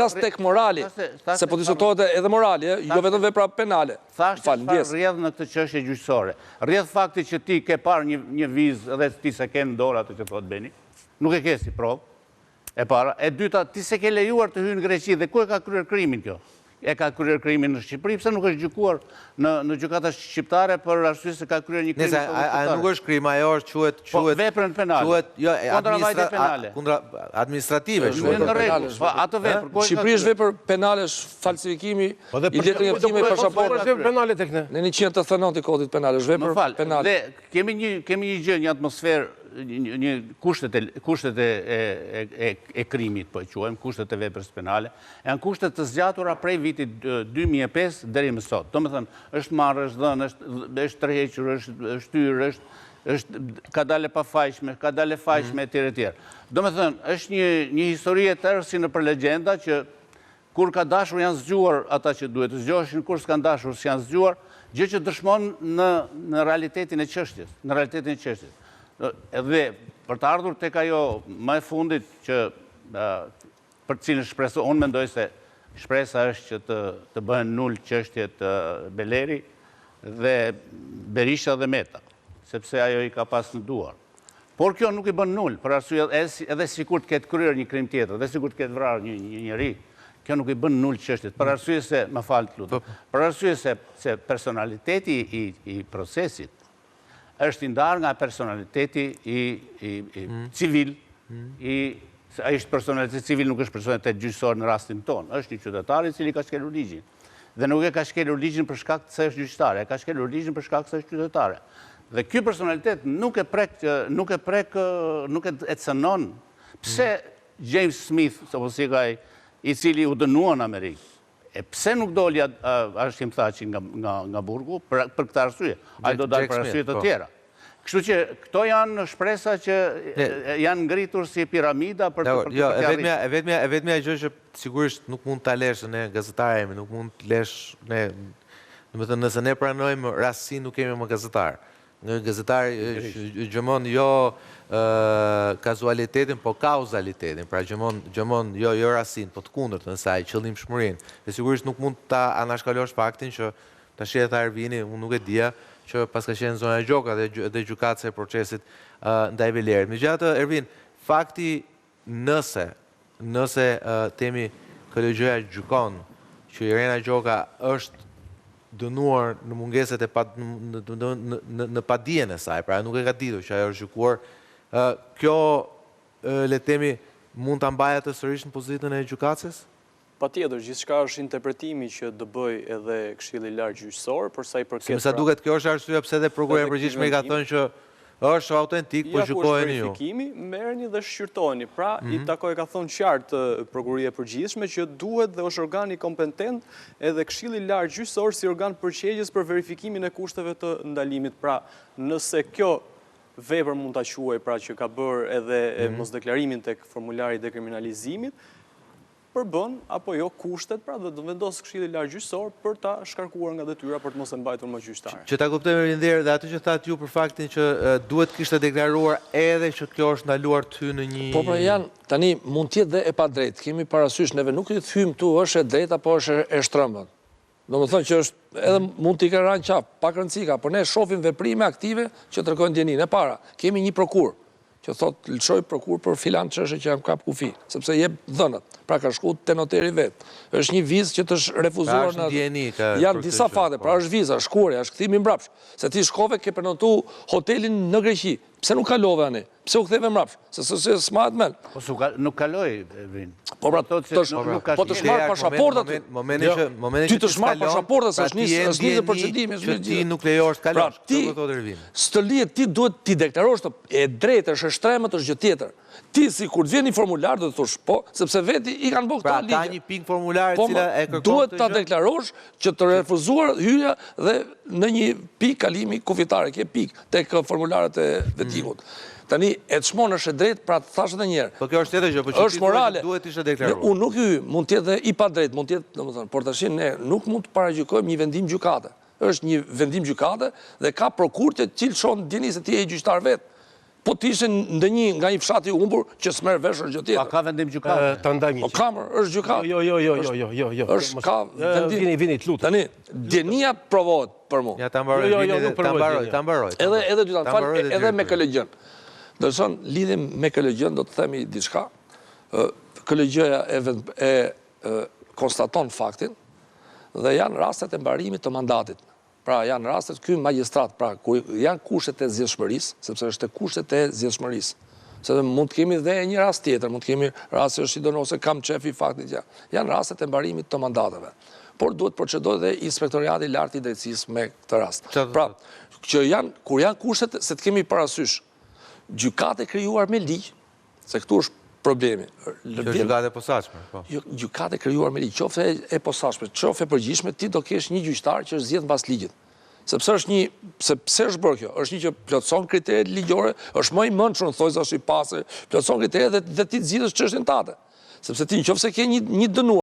flas tek morali, se po diskutohet edhe morali, jo vetëm vepra penale. Thashë se çfarë rrjedh në këtë çështje gjyqësore. Rrjedh fakti që ti ke parë një një vizë dhe ti s'e ke në dorë atë që thotë Beni. Nuk e ke si provë. E para, e dyta, ti s'e ke lejuar të hyjë në Greqi dhe ku e ka kryer krimin kjo? E ka kryer krimin në Shqipëri, pse nuk është gjykuar në në gjykata shqiptare për arsye se ka kryer një krim në tokën shqiptare? Ajo nuk është krim, ajo është quhet po, quhet veprën penale. Quhet jo kundravajtje penale. Kundra administrative quhet. Në rregull, po atë vepër ku e ka? Shqipëri është vepër penale, është falsifikimi po i letërnjoftimit me pasaportë. Po është vepër penale tek ne. Neni 189 i Kodit Penal është vepër penale. Dhe Kemi një kemi një gjë, një atmosferë, një, një kushtet e kushtet e e e e krimit po e quajmë, kushtet e veprës penale, janë kushte të zgjatura prej vitit 2005 deri më sot. Domethënë, është marrë, është dhënë, është është tërhequr, është shtyrë, është është ka dalë e pafajshme, ka dalë e fajshme etj etj. Domethënë, është një një histori e tërë si nëpër legjenda që Kur ka dashur janë zgjuar ata që duhet të zgjoheshin, kur s'kanë dashur s'janë zgjuar, gjë që dëshmon në në realitetin e çështjes, në realitetin e çështjes. Edhe për të ardhur tek ajo më e fundit që për të cilën shpresoj, unë mendoj se shpresa është që të të bëhen nul çështjet Beleri dhe Berisha dhe Meta, sepse ajo i ka pas në duar. Por kjo nuk i bën nul, për arsye edhe sikur të ketë kryer një krim tjetër, edhe sikur të ketë vrarë një një njeri, kjo nuk i bën nul çështjet, për arsye se, më fal të lutem, po. për arsye se se personaliteti i i procesit është i ndarë nga personaliteti i i, i mm. civil, mm. i se ai është personalitet civil, nuk është personalitet gjyqësor në rastin tonë, është një qytetar i cili ka shkelur ligjin. Dhe nuk e ka shkelur ligjin për shkak se është gjyqtare, e ka shkelur ligjin për shkak se është qytetare. Dhe ky personalitet nuk e prek, nuk e prek, nuk e e cënon. Pse James Smith, apo si e ka ai, i cili u dënua në Amerikë, e pse nuk doli Hashim Thaçi nga nga nga burgu për për këtë arsye? Ai do dalë për arsye të po. tjera. Kështu që këto janë shpresa që janë ngritur si piramida për të për jo, e vetmja e vetmja e vetmja gjë që sigurisht nuk mund ta lesh ne gazetarë jemi, nuk mund të lesh ne domethënë nëse ne pranojmë rastësinë nuk kemi më gazetar. Një gazetar gjëmon jo kazualitetin, po kauzalitetin, pra gjëmon gjëmon jo jo rastësinë, po të kundërtën e saj, qëllimshmërinë. Dhe sigurisht nuk mund ta anashkalosh faktin që Tashi e tha Ervini, unë nuk e dija, që paska qenë zonja Gjoka dhe dhe gjykatëse e procesit ndaj Belerit. Megjithatë, Ervin, fakti nëse, nëse themi KLGJ-ja gjykon që Irena Gjoka është dënuar në mungesët e pa, në, në, në, në padijen e saj, pra nuk e ka ditur që ajo është gjykuar, kjo le të themi mund ta mbajë atë sërish në pozitën e gjykatëses? Patjetër, gjithçka është interpretimi që do bëjë edhe Këshilli i Lartë Gjyqësor, për sa i përket pra. Se me sa duket kjo është arsyeja pse edhe Prokuroria e Përgjithshme i ka thënë që është autentik, po gjykojeni ju. Ja ku është verifikimi, merreni dhe shqyrtojeni. Pra, i takoj e ka thënë qartë Prokuroria e Përgjithshme që duhet dhe është organi kompetent edhe Këshilli i Lartë Gjyqësor si organ përgjegjës për verifikimin e kushteve të ndalimit. Pra, nëse kjo vepër mund ta quaj pra që ka bërë edhe mosdeklarimin tek formulari i dekriminalizimit, përbën apo jo kushtet pra dhe do vendosë Këshilli i Lartë Gjyqësor për ta shkarkuar nga detyra për të mos e mbajtur më gjyqtare. Që ta kuptojmë Ervin dhe atë që thatë ju për faktin që duhet të kishte deklaruar edhe që kjo është ndaluar të hyjë në një Po pra janë, tani mund të jetë dhe e padrejtë, kemi parasysh neve nuk i hyjmë këtu është e drejtë apo është e shtrembët. Domethënë që është edhe mund t'i kenë ra në qafë, pak rëndësi ka, por ne shohim veprime aktive që tregojnë dijeninë. E para, kemi një prokurë që thotë lëshoj prokurë për filan çështje që jam kap kufi, sepse jep dhënat. Pra ka shku te noteri vetë. Është një vizë që të është refuzuar pra në dijeni ka janë disa fate, pra po. është viza, është shkuarja, është kthimi mbrapsht. Se ti shkove ke prenotu hotelin në Greqi. Pse nuk kalove ani? Pse u ktheve mbrapsht? Se se se s'mbahet mend. Po s'u ka, nuk kaloi Ervin. Po pra, të është nuk ka po të është marrë pashaporta ty. Momentin jo. që momentin që ti të është marrë pashaporta se është nis është nisë procedimi, është që ti nuk lejohesh të kalosh. Pra, ti thotë Ervin. S'të lihet ti duhet t'i deklarosh të e drejtë është e shtrembët është gjë tjetër. Ti si kur të vjen një formular do të thosh po, sepse vetë i kanë bërë këto ligje. Pra ka një pikë formular e po, cila e kërkon Duhet ta deklarosh që të refuzuar hyrja dhe në një pikë kalimi kufitare, ke pikë tek formularët e vetingut. Tani e çmon është e drejtë, pra të thashë edhe një herë. Po kjo është tjetër gjë, po që është morale. Duhet të ishte deklaruar. Unë nuk hyj, mund të jetë dhe i padrejtë, mund të jetë, domethënë, por tash ne nuk mund të paragjykojmë një vendim gjykate. Është një vendim gjykate dhe ka prokurë të cilë shohin dijeni se ti je gjyqtar vetë. Po të ishte ndonjë nga një fshat i humbur që s'merr vesh është gjë tjetër. Pa ka vendim gjykate. Ta ndajmë një. Po ka mër, është gjykatë. Jo, jo, jo, jo, jo, jo, jo. Është ka vendim. Vini, vini, të lutem. Tani, dijenia provohet për mua. Ja ta mbaroj, jo, jo, jo, ta mbaroj, ta mbaroj. Edhe edhe dy ta fal, edhe me KLGJ-n. Ndërsa lidhje me KLGJ-n do të themi diçka. KLGJ-ja e e konstaton faktin dhe janë rastet e mbarimit të mandatit. Pra janë rastet ky magjistrat, pra kur janë kushtet e zgjedhshmërisë, sepse është te kushtet e zgjedhshmërisë. Sepse mund të kemi dhe një rast tjetër, mund të kemi rast që është i dënuar ose kam qefi faktin që janë rastet e mbarimit të mandateve. Por duhet procedojë dhe Inspektoriati i Lartë i Drejtësisë me këtë rast. Pra, që janë, kur janë kushtet, se të kemi parasysh, gjykatë e krijuar me ligj, Se këtu është problemi. Kjo gjykatë e posaçme, po. Jo, gjykatë e krijuar me ligj, qoftë e posaçme, qoftë e përgjithshme, ti do kesh një gjyqtar që është zgjedh mbas ligjit. Sepse është një, se pse është bërë kjo? Është një që plotëson kriteret ligjore, është më i mençur, thonjëza është i pastër, plotëson kriteret dhe, dhe ti zgjidhësh çështjen tate. Sepse ti në qoftë se ke një, një dënuar.